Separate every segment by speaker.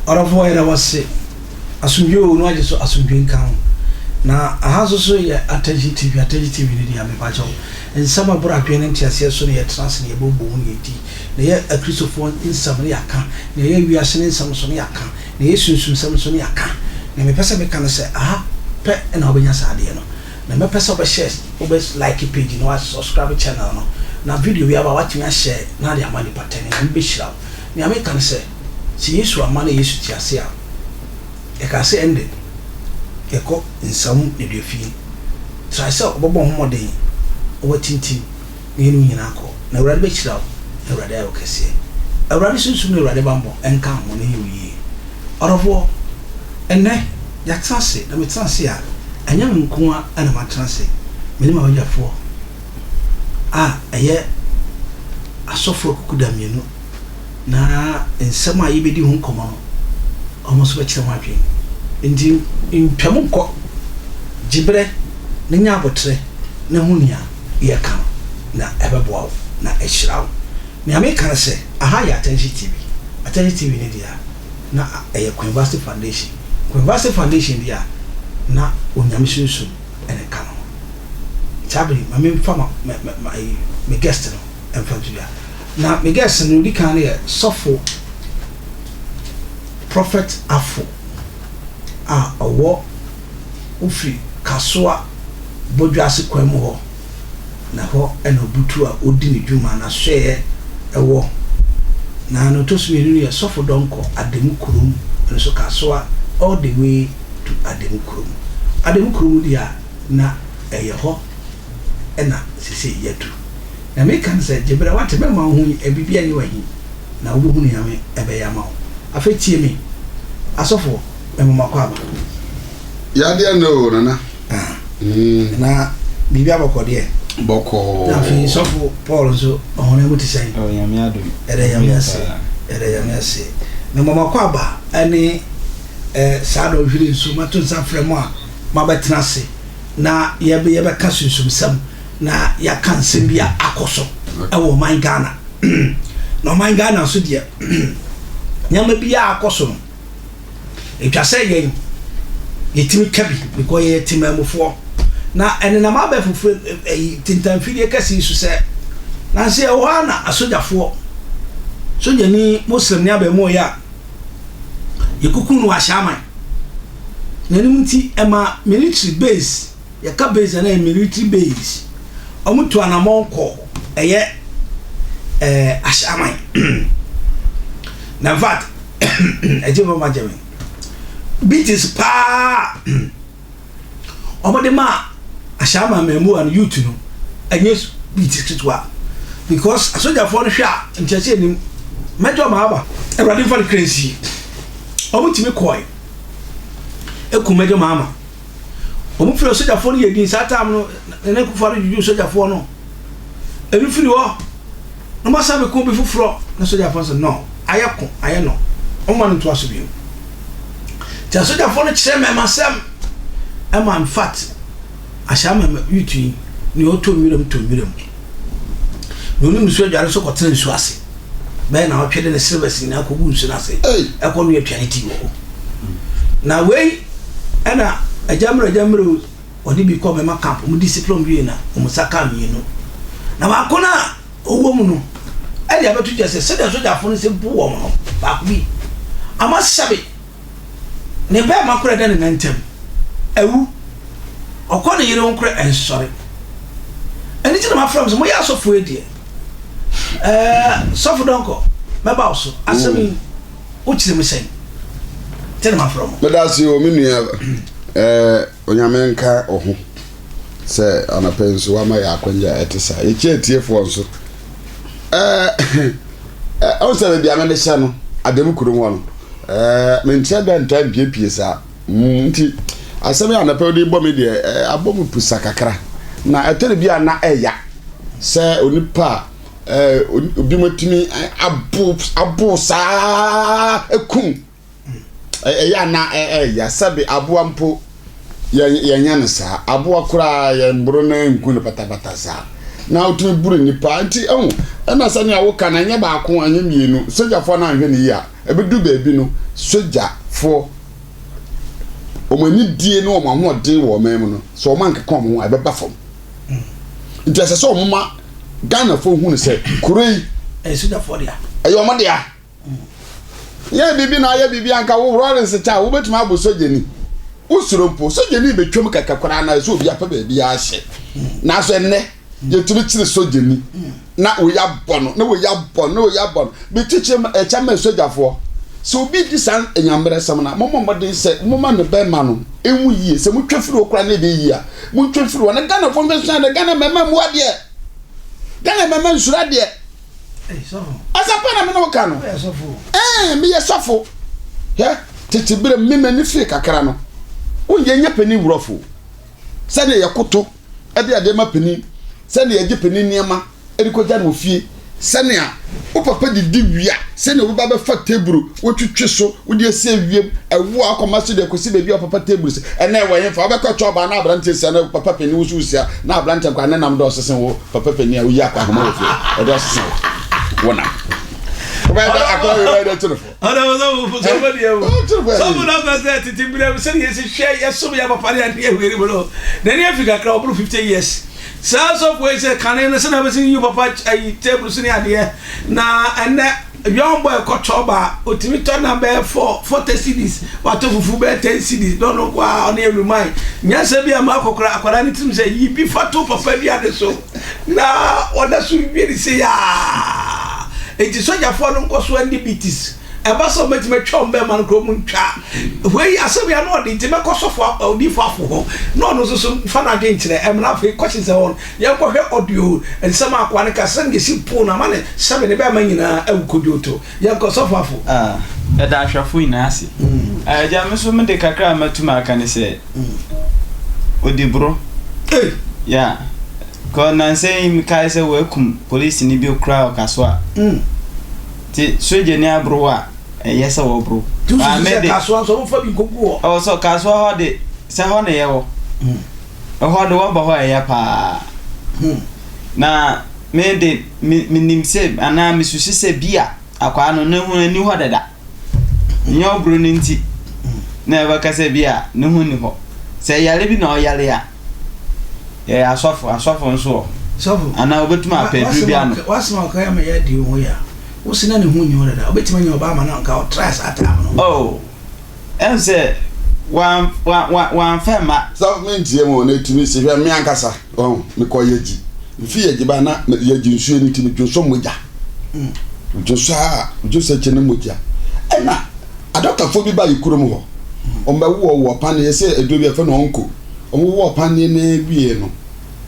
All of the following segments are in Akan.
Speaker 1: Ɔdɔfoɔ yɛda wo ase. Asomdwoe o, na wagye so asomdwoe nka ho. Na aha nso so yɛ Atɛgye TV, Atɛgye TV no deɛ mepakyɛw, nsɛm a ɛboro adwene ne nteaseɛ so na yɛtena ase na yɛbobɔ mu na yɛdi. Na ɛyɛ Akristofoɔ nsɛm no yɛaka, na ɛyɛ wiase no nsɛm nso no yɛaka, na ɛyɛ sunsumsɛm nso no yɛaka. Nea mepɛ sɛ meka ne sɛ aha pɛ na wobɛnya saa adeɛ no. Na mɛpɛ sɛ wobɛ share, wobɛ like page no, wa subscribe channel no, na video bi aba a woatumi a share na ade ama nnipa tɛnee. Nyame bɛhyira wo. Nea meka ne sɛ, sɛ Yesu amma na Yesu te ase a, yɛkaa sɛ ɛnde yɛkɔ Nsawam Nneduafie. Trae sɛ wobɛbɔ ho mmɔden na woatintim na yɛne wo nyinaa akɔ. Na Awurade bɛhyira wo, na Awurade ayɛ wo kɛseɛ. Awurade Sunsum ne Awurade bammɔ nka ho na ɛnyɛ wo yie. Ɔdɔfoɔ, ɛnnɛ yɛatena ase, na metena ase a, ɛnyɛ me nko ara na matena ase, me ne m'abadwafoɔ a ɛyɛ asɔfoɔ akukuda mmienu, na nsɛm a yɛbɛdi ho nkɔmmɔ no, wɔn nso bɛkyerɛ ho adwene. Enti ntwam nkɔ, gye berɛ na nya aboterɛ na hu nea yɛreka no, na ɛbɛboa wo na ahyira wo. Nea meka ne sɛ, aha yɛ Attention TV. Attention TV no deɛ, na ɛyɛ Queen Foundation. Queen Foundation deɛ, na Onyame Sunsum na ɛka no ho. Saa bere yi, ma memfa ma, ma, ma, me guest no mfa nto dwa. Na me guest no, odi kan no yɛ Sɔfo Prophet Afo a ɔwɔ ofiri Kasoa Bodwoase kwan mu hɔ, na hɔ na obutu a odi ne dwuma, n'asoɛeɛ wɔ. Na nea ɔtɔ so mmienu no yɛ Sɔfo Donkor Adamu Kurom, ɛno nso Kasoa all the way to Adamu Kurom. Adamu Kurom deɛ a, na ɛyɛ hɔ na seesei yɛadu. Na meka no sɛ, gye berɛ, woate, mɛma wo ho yi, biribiara nni w'ahi, na wobɛhunu nea me ɛbɛyɛ ama wo. Afei tie me, asɔfoɔ, mema mo akwaaba.
Speaker 2: Yadeɛ no o, Nana.
Speaker 1: Ah, na biribi abɔkɔ deɛ?
Speaker 2: Bɔkɔɔ.
Speaker 1: Na afei sɔfo Paul nso, ɔhonam mu te sɛn?
Speaker 3: Oh, Nyame adom.
Speaker 1: Yɛda Nyame ase, yɛda Nyame ase. Mema mo akwaaba ne eh, saa dɔnhwere nso mato nsa frɛ mo a moabɛtena ase na yɛbɛ yɛbɛka sunsumsɛm na yɛaka nsɛm bi a akɔ so wɔ ɔman Ghana. Na ɔman Ghana nso deɛ nneɛma bi a akɔ so no, ɛtwa sɛ yɛn yɛtumi ka bi because yɛyɛ temanmufoɔ. Na ɛnenam abɛɛfo firi ɛyi tintanfidie kɛse yi so sɛ nanso yɛwɔ hɔ a na asogyafoɔ sogyani Muslim ne abɛɛmuo yɛ a yɛkuku no wɔ Ahyɛaman. Na ɛno nti ɛma military base Yɛka base a na ɛyɛ military base. Wɔn tu anamɔn kɔ ɛyɛ ɛɛ Ashaiman. Na in fact ɛgye fam agyɛ me. Beaches paa wɔn de maa Ashaiman mmaamua no youth no ɛnyɛ beaches ketewa because asogyafoɔ no hwɛ a nkyɛnse anim mɛgye wɔn aba. Awurade nfa ne kra nsie. Wɔn tumi kɔɛ ekum mɛgye wɔn ama. Wɔn firi sogyafoɔ no yɛ din saa time no Nana Akufo-Addo dwudwuu sogyafoɔ no. Ɛno firi hɔ na wɔn asan bɛko bi foforɔ na sogyafoɔ no sɛ no ayɛ ko ayɛ no wɔn ma no ntoa so bio. Nti asogyafoɔ no kyerɛ mmɛmasɛm ɛma in fact ahyɛ ama youth yi nea ɔtɔ nwura mu tɔ nwura mu na onim nsuo adware nso kɔtena nsuo ase bɛyɛ na ɔtwe de ne silvers nyinaa kɔgu nsuo no ase ɛkɔ no aduane di wɔ hɔ. Na wei ɛna agya mmerɛ agya mmerɛ o ɔde bi kɔ mɛma camp ɔmo discipline wie na ɔmo nsa kaa mmienu na baako no a ɔwɔ mu no ɛde abɛto gya sɛ sɛdeɛ sogyafo no sɛ bu wɔn no baako bi ama sɛbe ne bɛɛma korɛ da ne nan ntam awu ɔkɔ ne yere ho korɛ ɛnsɔre ɛno nti na mafrɛ mo sɛ moyɛ asɔfoɔ yi deɛ ɛɛ sɔfo dɔnkɔ mɛba wo so asɛm yi Wo kyerɛ mu sɛn? Nti na mafrɛ mo.
Speaker 2: Meda ase o me nua eh, Onyame nka wo ho sɛ anɔpa yi nso wama yɛ akwanya a ɛte saa. Yɛkyia atiefoɔ nso. Eh, eh, ɔn sɛ baabi a mede hyɛ no, Adamu kurom hɔ no, eh, menkyerɛ dɛ ntaa mpiepie saa. Mm, nti asɛm yi anɔpa wode bɔ me deɛ, eh, abɔ mu pusa kakra. Na ɛtɔ da bi a na ɛya sɛ onipa a obi mu atumi abo abo saa ekum ɛyɛ ana ɛyɛ sɛbi aboa mpo yɛnyɛ no saa aboa koraa yɛn boro no nku no patapata saa Na wotumi boro nnipa nti ɛho ɛna sɛnea woka no ɛnyɛ baako ɛnyɛ mmienu sogyafoɔ no anhwɛ no yie a ɛbɛdu baabi no sogyafoɔ wɔn ani die ne wɔn ahoɔden wɔ ɔman mu no sɛ wɔn ankeka wɔn ho a ɛbɛba fam nti ɛsɛ sɛ wɔn ma Ghanafoɔ hu no sɛ kuro yi
Speaker 1: ɛyɛ sogyafoɔ dea
Speaker 2: ɛyɛ wɔn dea. Yɛ biribi na ayɛ biribi anka wo Lawrence kyɛ a wobɛtumi abɔ sogyani. Wosuro mpo sogyani bɛtwam kɛkɛ koraa na ɛsɛ obi apɛ baabi ahyɛ. Nanso ɛnnɛ yɛtumi kyere sogyani na wei abɔ no na wei abɔ no na wei abɔ no. Mekyekye ɛkyɛ ma sogyafoɔ. Sɛ obi di saa nyammerɛsɛm no a, mommɔ mmɔden sɛ momma ne bɛrima no ɛnwu yie. Sɛ motwa firi hɔ koraa na ɛbɛyɛ yie a, montwa firi hɔ. Na Ghanafoɔ mfɛsua no, Ghana mmarima mmu adeɛ. Ghana mmarima nsuro adeɛ. Asɛmpa na me ne wo ka no. Ɛɛ, meyɛ sɔfo. Hwɛ, tete berɛ me m'ani fee kakra no, wonyɛ nyɛ panin wurɔfo. Sɛdeɛ yɛkoto de adeɛ ma panin, sɛdeɛ yɛgye panin nneɛma de kɔgya no wɔ fie, sɛnea wo papa didi wie a, sɛnea wobɛba bɛfa teburu, wotwitwi so, wode asi awiem, ɛwo a akɔma so de akɔsi baabi a papa teburu si. Ɛnna ɛwɔ hefa? Wobɛkɔ kyɛ ɔbaa na aberanteɛ sia na papa panin wo so wosia na aberanteɛ nkwa ne nam dɔɔso sen wo. Papa panyin a woyi akɔ ahoma wɔ fie ɔde ɔsesa wo nam wobɛyɛ dɛ akɔ wobɛyɛ dɛ kyerɛ fo.
Speaker 1: Ɔdɔ sɔfo sɔfo deɛ o sɔfo na ɔka sɛ tete berɛ mu sɛdeɛ yɛsi hwɛ yɛsom yɛ papa ne adeɛ wei mu no n'ani afi kakra ɔboro 50 years saa sɔfo yi sɛ kane no sɛdeɛ bɛsi yi papa ayi table so ne adeɛ na ɛnɛ Young boy kɔ tɔ ba a, otumi tɔ nam bɛyɛ 4, 40 cedis, watɔ fufu bɛyɛ 10 cedis, na ɔno nko ara ɔne awuruman. Nyansa bi ama akɔkora akwadaa ne tirim sɛ yi bi fa to papa aduane so, na ɔda so wie ne sei aa. Enti sogyafoɔ no nkɔ so ani beatis. Ɛba sɛ wɔbɛtumi atwa wɔn bɛrima no koraa wɔn ntwa. Wei asɛm yi ano ɔden nti mɛkɔ sɔfo odiifo afo hɔ na ɔno nso so fa n'adwene nkyerɛ. Ɛmmra afei kɔkye sɛ wɔn Yɛnkɔhwɛ audio nsɛm a akoa no ka sɛnea esi pon no ama ne sɛbe ne bɛɛma nyinaa awu kodwooto. Yɛnkɔ, Sɔfo Afo.
Speaker 3: Ah, yɛda ahwɛfo nyinaa ase. Agya, me nso mede kakra a matumi aka ne sɛ, odi boro.
Speaker 1: Ei!
Speaker 3: Yeah. Kɔ nansa yi mekae sɛ wɔakum polisini bi koraa wɔ Kasoa. Nti sogyani aboro a, ɛyɛ sɛ wɔboro.
Speaker 1: Nti wosusu sɛ Kasoa nso wɔmfa bi nkogu hɔ?
Speaker 3: Ɔwɔ sɛ Kasoa hɔ de, sɛ hɔ na yɛwɔ. Ɛhɔ de wɔbɔ hɔ a ɛyɛ paa. Na me de me menim sɛ anaa mesusu sɛ bi a akwaa no ne ho ani hɔ dada. Nyɛ ɔboro no nti na ɛbɛka sɛ bi a ne ho nni hɔ. Sɛ yare bi na ɔyare a, yɛyɛ asɔfo, asɔfo nso wɔ hɔ.
Speaker 1: Sɔfo,
Speaker 3: Anaa obetumi apɛ aduru bi anom.
Speaker 1: W'asɛm a ɔka yi ama yɛadi wo ho ya. Wo se na ne ho nni hɔ dada. Obetumi anya ɔbaa ama no anka ɔtrae saa time no.
Speaker 3: Oh. Ɛne sɛ wan wan wan wanfa mma.
Speaker 2: Sɛ me ntie mu na etumi si hwɛ me ankasa wɔn mekɔ yɛgyi mfi yɛgyi ba na yɛgyi nsuo no ti me dwonsɔ mogya dwonsɔ a dwonsɔ akyi no mogya ɛna adɔktafoɔ bi ba yɛ kurom hɔ wɔn bɛ wɔ wɔ paneɛ sɛ aduro bi ɛfɛ no ɔnko wɔn wɔ paneɛ na wie no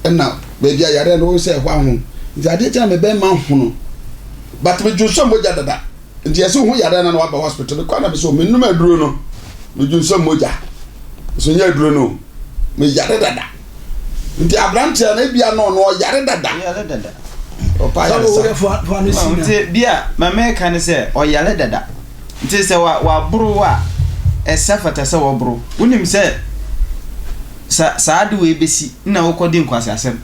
Speaker 2: ɛna baabi a yareɛ no wɔn sɛ ɛhɔ aho nti adeɛ kyɛn me bɛn ma hono but me dwonsɔ mogya dada. Nti yɛsɛ wo ho yare ana na waba hospital mekɔ na mesɛ menom aduro no medwu nsɛ mogya so nyɛ aduro no meyare dada nti aberanteɛ no ebia no ɔno ɔyare dada
Speaker 3: ɔyare dada
Speaker 2: ɔpa
Speaker 3: yaresa nti bia ma meka ne sɛ ɔyare dada nti sɛ waboro a ɛsɛ fata sɛ wɔboro wonim sɛ Sa saa ade wei bɛsi na wokɔdi nkwaseasɛm.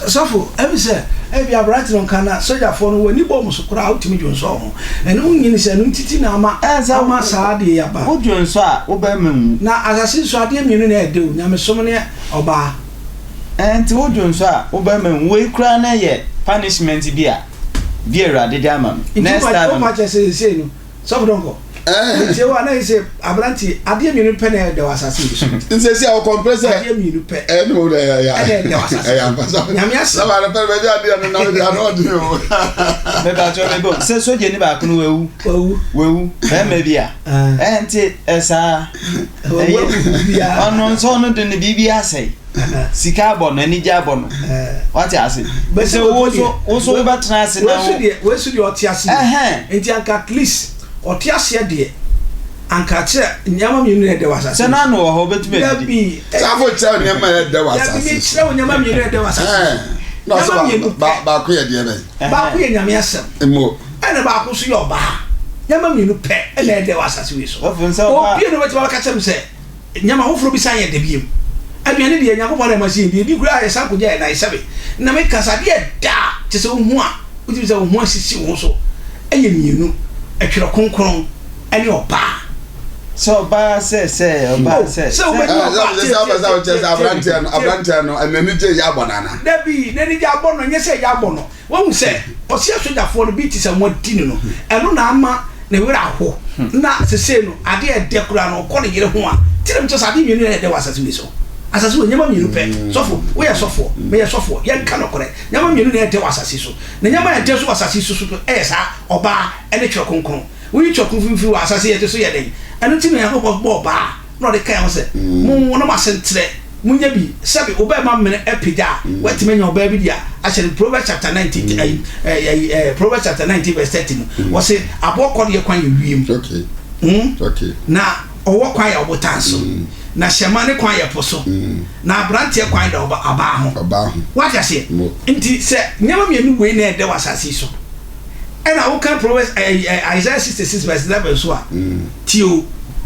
Speaker 1: Sɔfo, ɛmi sɛ ebi aberante no nka na sogyafoɔ no w'ani bɔ wɔn so koraa wotumi dwonsɔ wɔn. Ɛno wonyini sɛ ɛno ntiti na ama ama saa adeɛ yi aba.
Speaker 3: Wo dwonsɔ a wo bɛrima nwu.
Speaker 1: Na asase so adeɛ mmienu na ɛyɛ dɛ o, nyamesom ne ɔbaa.
Speaker 3: Ɛɛ nti wo dwonsɔ a wo bɛrima nwu. Wei koraa no yɛ punishment bi a bi Awurade de ama me.
Speaker 1: Next time no. Nti wopa kyɛ sɛ seesei no Sɔfo Donkor, metie wo a na ɛsɛ aberante adeɛ mmienu pɛ na ɛdɛ wɔ asase yi so.
Speaker 2: Nsɛsi a wɔkɔmpere sɛ
Speaker 1: adeɛ mmienu pɛ
Speaker 2: ɛne wo dɛ ɛyɛ
Speaker 1: ɛna ɛdɛ wɔ asase so. Nyame asɛm.
Speaker 2: Sɔfo adepɛ baabi adeɛ no nam deɛ ano ɔden o.
Speaker 3: Mepatwɛ mebɔ sɛ sogyani baako no wawu.
Speaker 1: Wawu.
Speaker 3: Wawu bɛrima bi a. Ɛnti ɛsaa. Ɔno nso ɔno de ne biribi asɛe. Sika abɔ no, anigye abɔ no. Wate ase? Sɛ wo so wo so wobɛtena ase na wo.
Speaker 1: Wei so deɛ ɔte ase. Nti anka at least ɔte aseɛ deɛ anka kyerɛ nneɛma mmienu na ɛdɛ wɔ asase.
Speaker 3: Sɛ n'ano wɔ hɔ obetumi adidi.
Speaker 1: Dabi.
Speaker 2: Safo kyerɛ nneɛma a ɛdɛ wɔ asase.
Speaker 1: Dabi mekyerɛ wo nneɛma mmienu a ɛdɛ wɔ asase.
Speaker 2: Nneɛma mmienu pɛ. Baako yɛ deɛ bɛn?
Speaker 1: Baako yɛ Nyame asɛm.
Speaker 2: Mo.
Speaker 1: Ɛna baako nso yɛ ɔbaa. Nneɛma mmienu pɛ ɛna ɛdɛ wɔ asase wei so. Obi a na obetumi abɛka kyerɛ me sɛ. Nneɛma foforɔ bi san yɛ dɛ bio. Aduane deɛ Nyankopɔn na ɛma sɛ yɛdi, yɛdi koraa a yɛsan kɔgya yɛn nan sɛbe. Na meka sɛ adeɛ ɛda a kyerɛ sɛ wohu a wotumi sɛ wo ho asisi wo ho so yɛ mmienu, Twerɛ Kronkron ne ɔbaa.
Speaker 3: Sɛ ɔbaa sɛ sɛ ɔbaa
Speaker 1: Oh,
Speaker 3: sɛ
Speaker 1: sɛ
Speaker 3: sɛ.
Speaker 1: wobɛnya
Speaker 2: Ɛɛ,
Speaker 1: ɔbaa,
Speaker 2: sɛ
Speaker 1: tie,
Speaker 2: sɛ wopɛ
Speaker 1: tie,
Speaker 2: sɛ wokyerɛ
Speaker 1: tie,
Speaker 2: sɛ
Speaker 1: tie me,
Speaker 2: aberanteɛ no
Speaker 1: tie me.
Speaker 2: aberanteɛ no n'ani gye yɛ abɔ no anaa?
Speaker 1: Dabi, n'ani gye abɔ no, nyɛ sɛ ɛyɛ abɔ no. Wahu sɛ ɔse asogyafoɔ no bi te sɛ wɔadi no no, ɛno na ama ne werɛ aho, na sesei no adeɛ a ɛdɛ koraa no ɔkɔ ne yere ho a, nti na mekyerɛ sɛ adeɛ mmienu na ɛdɛ wɔ asase wei so, asase wei nneɛma mmienu pɛ, sɔfo, woyɛ sɔfoɔ, meyɛ sɔfoɔ, yɛnka nokorɛ, nneɛma mmienu na ɛdɛ wɔ asase so, na nneɛma a ɛdɛ nso wɔ asase so so yɛ saa, ɔbaa ne Twerɛ Kronkron, woyi Twerɛ Kronkron firi hɔ a, asase yɛte so yɛ dɛn? Ɛno nti na Onyankopɔn bɔɔ ɔbaa. Na ɔde kae ho sɛ, Monwo na mo ase ntrɛ, monnya bi. Sɛbe wo barima mene apagya a, woatumi anya ɔbaa bi de ahyɛ no. Proverbs chapter 19, ayi, eh, ayi, eh, Proverbs chapter 19 verse 30 no, wɔse aboɔ kɔdeɛ kwan yɛ wiem.
Speaker 2: Okay. Okay.
Speaker 1: Na ɔwɔ kwan yɛ ɔbotan so, na hyɛma ne kwan yɛ po so, na aberanteɛ kwan da ɔba, abaa ho.
Speaker 2: Ɔbaa ho.
Speaker 1: Wate aseɛ?
Speaker 2: Mo.
Speaker 1: Nti sɛ nneɛma mmienu wei na ɛdɛ wɔ asase yi so, Ɛna woka Proverbs ɛɛ eh, Isaiah 66 verse 11 so a, tie o,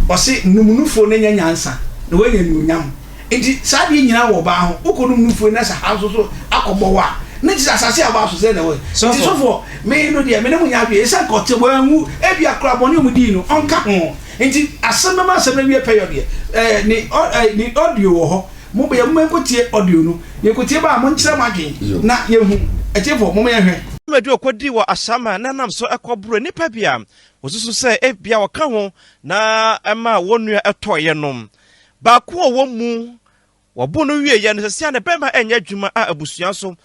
Speaker 1: ɔse num nufoɔ na nya nyansa na woanya anuonyam. Nti saa adeɛ nyinaa wɔ ɔbaa ho. Wokɔ num nufoɔ na sɛ ha nso so akɔbɔ hɔ a, na kyerɛ sɛ asase a ɔbaa so sɛ na ɛwɔ. Nti sɔfoɔ, me no deɛ me ne mo nyɛ adwene. Ɛsiane ka ɔte wanwu, ebia koraa bɔne a wɔn dii no ɔnka ho. Nti asɛm bɛma asɛm no awie pɛyɔ deɛ, ɛɛ ne ɔ ɛɛ ne audio wɔ hɔ. Mo bɛyɛ momma yɛnkɔtie audio no. Yɛkɔtie ba a, monkyerɛ mo adwene na yɛnhu. Atiefoɔ, momma yɛnhwɛ.
Speaker 4: Dwumadi a okodii wɔ Ashama na ɛnam so kɔboroo nnipa bi a wɔsusu sɛ ebia wɔka ho na ɛmaa wɔn nua tɔeɛ no baako wɔ wɔn mu. Wɔboo no wieeɛ no, seesei a ne bɛrima nyɛ adwuma a abusua nso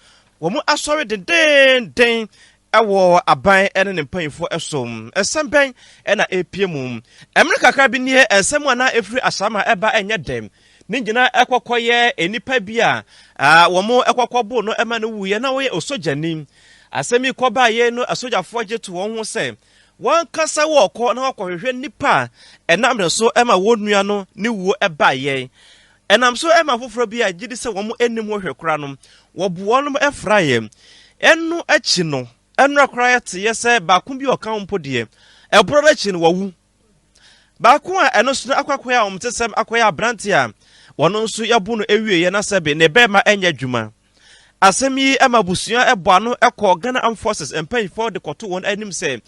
Speaker 4: wɔn asɔre dendeenden wɔ aban ne ne mpanyinfoɔ so. Nsɛm bɛn na ɛrepie mu? Mmerɛ kakra bi nie, nsɛm a na ɛfiri Ashama ɛba nyɛ dɛ. Ne nyinaa kɔkɔyɛ nnipa bi a wɔn kɔkɔbo no ma no wuiɛ na wɔyɛ osogyani. Asɛm yi kɔbaeɛ no, asogyafoɔ gye to wɔn ho sɛ wɔankasa wɔrekɔ na wɔakɔhwehwɛ nnipa a ɛnam ne so ma wɔn nua no ne wuo baeɛ. Ɛnam so ma afoforɔ bi a gye di sɛ wɔn nnim ho hwɛ koraa no, wɔbu wɔn fraeɛ. Ɛno akyi no, ɛnora koraa yɛteeɛ sɛ baako bi a ɔka ho mpo deɛ, ɛborɔ no akyi no wawu. Baako a ɛno nso no akɔ akɔyɛ ahomtesɛm akɔyɛ aberante a wɔno nso yɛabo no awieɛ na sɛbe ne bɛrima nyɛ adwuma. Asɛm yi ma abusua bɔ ano kɔ Ghana Armed Forces mpanyinfoɔ de kɔto wɔn anim sɛ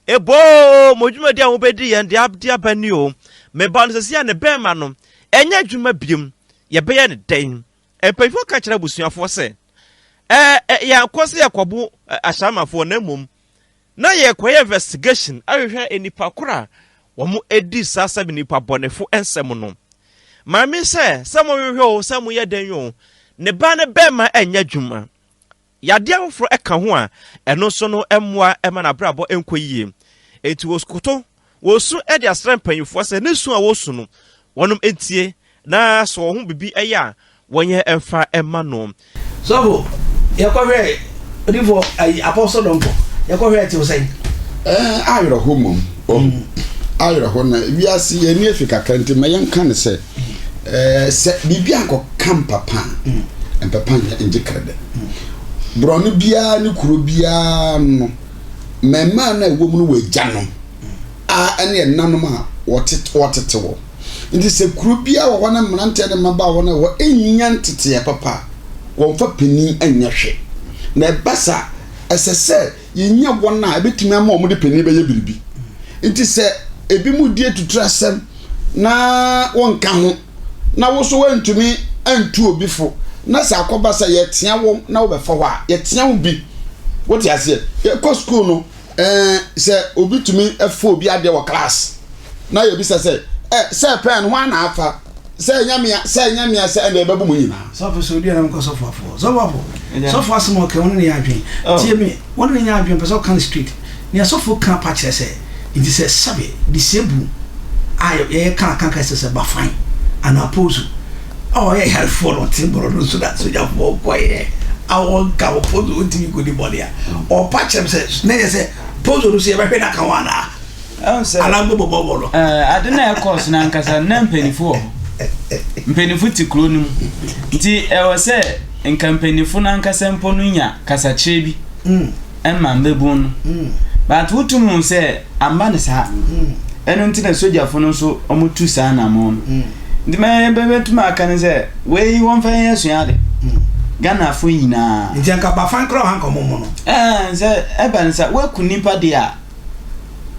Speaker 4: eboo mo dwumadi a mobɛdi yɛn de ade aba ni o, me ba no sɛsi a ne bɛrima no ɛnyɛ adwuma biom, yɛbɛyɛ no dɛn? Mpanyinfoɔ ka kyerɛ abusuafoɔ sɛ ɛɛ yɛankɔ sɛ yɛkɔbo ahyɛnmafoɔ na mmom Na yɛrekɔyɛ investigation ahwehwɛ nnipa koro a wɔn adi saa sɛbe nnipa bɔnefo nsɛm no. Maame sɛ, sɛ mohwehwɛ o, sɛ moyɛ dɛn o, ne ba no bɛrima nyɛ adwuma. Yadeɛ afoforɔ ɛka ho a, ɛno nso no mmoa ma n'abrabɔ nkɔ yie. Enti wɔkoto, wɔsu de asrɛ mpanyinfoɔ sɛ ne su a wɔsu no, wɔnom ntie Na sɛ wɔn ho biribi yɛ a, wɔnyɛ mfa mma no.
Speaker 1: Sɔfo, yɛkɔ hwɛɛ odifoɔ ayi Apostle Donkor, yɛkɔ hwɛɛ te wo sɛn?
Speaker 2: Ɛɛ awerɛho mmom, wahu. Awerɛho na wiase yɛn ani afi kakra nti ma yɛnka no sɛ ɛɛ sɛ biribi ankɔka mpapa a, mpapa nyɛ ngye krɛdɛ. Borɔno biara ne kuro biara no, mmɛmmaa no a ɛwɔ mu no wɔ agyanom a ɛne ɛnanom a wɔtete wɔtete wɔn. Nti sɛ kuro biara wɔ hɔ na mmeranteɛ ne mmabaawa no a ɛwɔ nnya nteteeɛ papa a, wɔmfa panin nyɛ hwee. Na ɛba saa a, ɛsɛ sɛ yɛnya wɔn a ɛbɛtumi ama wɔn de panin bɛyɛ biribi. Nti sɛ ebinom di atuturasɛm na wɔnka ho, na wo nso woantumi antu obi fo, na sɛ akɔba sɛ yɛtea wo na wobɛfa hɔ a, yɛtea wo bi. Wote aseɛ? Yɛkɔ sukuu no, Ɛɛ, sɛ obi tumi fa obi adeɛ wɔ class na yɛbisa sɛ, ɛ, sɛ pɛn no hwan na afa? Sɛ ɛnyɛ mea, sɛ ɛnyɛ mea, sɛ ɛnna yɛbɛbo mo nyinaa.
Speaker 1: Sɔfo sɛ odi anam kɔ sɔfo afo. Sɔfo afo. Sɔfo asɛm a ɔka wɔne ne yɛ adwene. Tie me, wɔne ne nyɛ adwene pɛ sɛ ɔka no straight. Nea sɔfo ka pa kyerɛ sɛ, nti sɛ sɛbe disebu a yɛyɛ ka aka ka sɛ sɛ bafan anaa pozo a ɔyɛ yarefoɔ no ɔte borɔ no so na sogyafoɔ kɔeɛ a wɔnka wɔ pozo ɔntumi nkɔdi bɔne a ɔpa kyerɛ m sɛ na yɛ sɛ pozo no so yɛbɛhwɛ no aka ho anaa anaa mbɔbɔbɔbɔ no
Speaker 3: ade na ɛkɔɔ so no ankasa na mpanyinfo wɔ hɔ mpanyinfo te kuro no mu nti ɛwɔ sɛ nka mpanyinfo no ankasa mpo no nya kasakyerɛ bi mm. ɛma mbɛbun no mm. but wotum hu sɛ amba no saa mm. ɛno nti na sogyafo no nso wɔtu saa anamɔn no. Nti mɛ bɛtumi aka ne sɛ wei wɔmfa yɛn asua ade. Ghanafo nyinaa.
Speaker 1: Nti anka Bafan koraa wɔ ha nka ɔmo mmo no.
Speaker 3: Ɛɛ sɛ ɛba ne sa woaku nipa deɛ a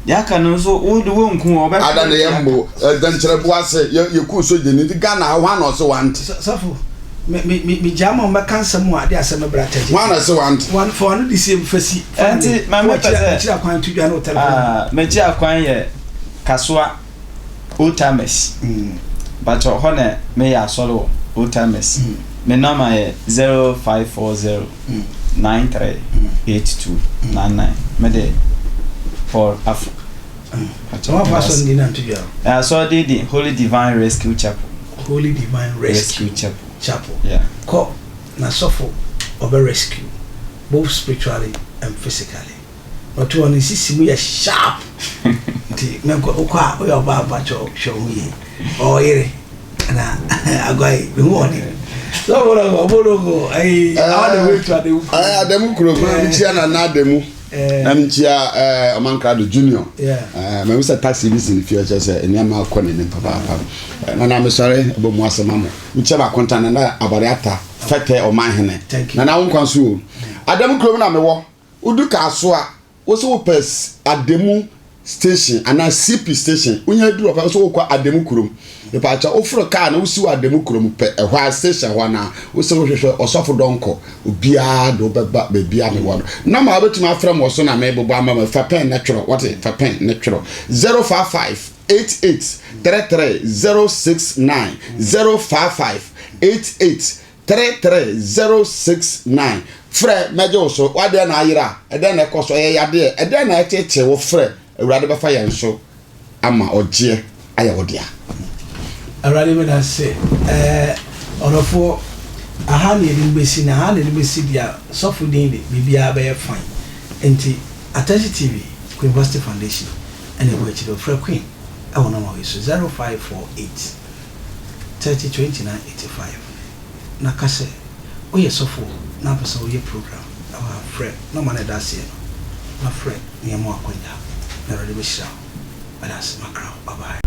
Speaker 3: deɛ aka no nso wo de wonku wɔn ɔbɛhwɛ
Speaker 2: Ada na yɛ mbo dɛnkyerɛbo ase yɛ yɛ ku sogyani nti Ghana ha hwan na ɔse wante.
Speaker 1: Sɔfo me me me me gyaa ma ɔmbɛka nsɛm a de asɛm bɛbrɛ atɛgye.
Speaker 2: Hwan na ɔse wante.
Speaker 1: Wan fa wano de sie fa si.
Speaker 3: Ɛnti ma me pɛ sɛ.
Speaker 1: Akyiri akwan to dwa ne wo telephone.
Speaker 3: Ah m'akyi akwan yɛ Kasoa. Old Timers mpakyɛw hɔ na meyɛ asɔre wɔ Old Timers me nɔma yɛ 0540 93 82 99 mede Paul Afo asɔre din de Holy Divine Rescue Chapel.
Speaker 1: Holy Divine Rescue
Speaker 3: Chapel.
Speaker 1: Chapel. Yeah. Kɔ na sɔfo ɔbɛ rescue both spiritually and physically. Ɔto hɔ no sisi mu yɛ sharp nti mɛnkɔ wokɔ a woyɛ ɔbaa mpakyɛw hwɛ wo ho yie ɔwɔ yere na agwae mehu ɔde sɔfo ayi all the way to Adamu
Speaker 2: kurom ɛɛ Adamu kurom na mekyia Nana Adamu na mekyia ɛɛ Ɔmankrado Junior ɛɛ mɛhu sɛ taxi bi si ne fie ɔkyɛ sɛ nneɛma akɔ n'anim papaapa nana mesɔre ɛbɔ mu asɛm ama mekyia bakonta nana abɔde ata fɛtɛ ɔmanhene nana wo nkwa so o Adamu kurom na mewɔ Wodu Kasoa, wo se wopɛ Ademu station anaa CP station, wonya duru hɔ pɛ, wo se wokɔ Ademu kurom. Mepaakyɛw, woforo kaa na wosi wɔ Ademu kurom pɛ, ɛhɔ a station hɔ anaa, wo se wohwehwɛ Ɔsɔfo Donkor, obiara de wo bɛba baabi a mewɔ no. Nɔma a wobɛtumi afrɛ me wɔ so na mebobɔ ama mo, fa pɛn na twerɛ, wate, fa pɛn na twerɛ, 055 88 33 069, 055 88 33069 Frɛ, mɛgye wo so. W'adeɛ na ayera? Ɛdɛn na ɛkɔ so? Ɛyɛ yadeɛ? Ɛdɛn na ɛteetee wo? Frɛ, Awurade bɛfa yɛn so ama ɔgyeɛ ayɛ wo dea.
Speaker 1: Awurade meda ase ɛɛ ɔdɔfoɔ aha na yɛde wo bɛsi na aha na yɛde bɛsi deɛ sɔfo din de biribiara bɛyɛ fine nti Atɛsi TV Queen Vasti Foundation ɛna ɛwɔ akyire frɛ Queen ɛwɔ nɔma wei so 0548 30 29 85 na ka sɛ woyɛ sɔfo na wopɛ sɛ woyɛ program wɔ ha frɛ nɔma no a ɛda aseɛ no na frɛ na yɛma wo akwanya na Awurade bɛhyira wo. Meda ase makra wo bye bye.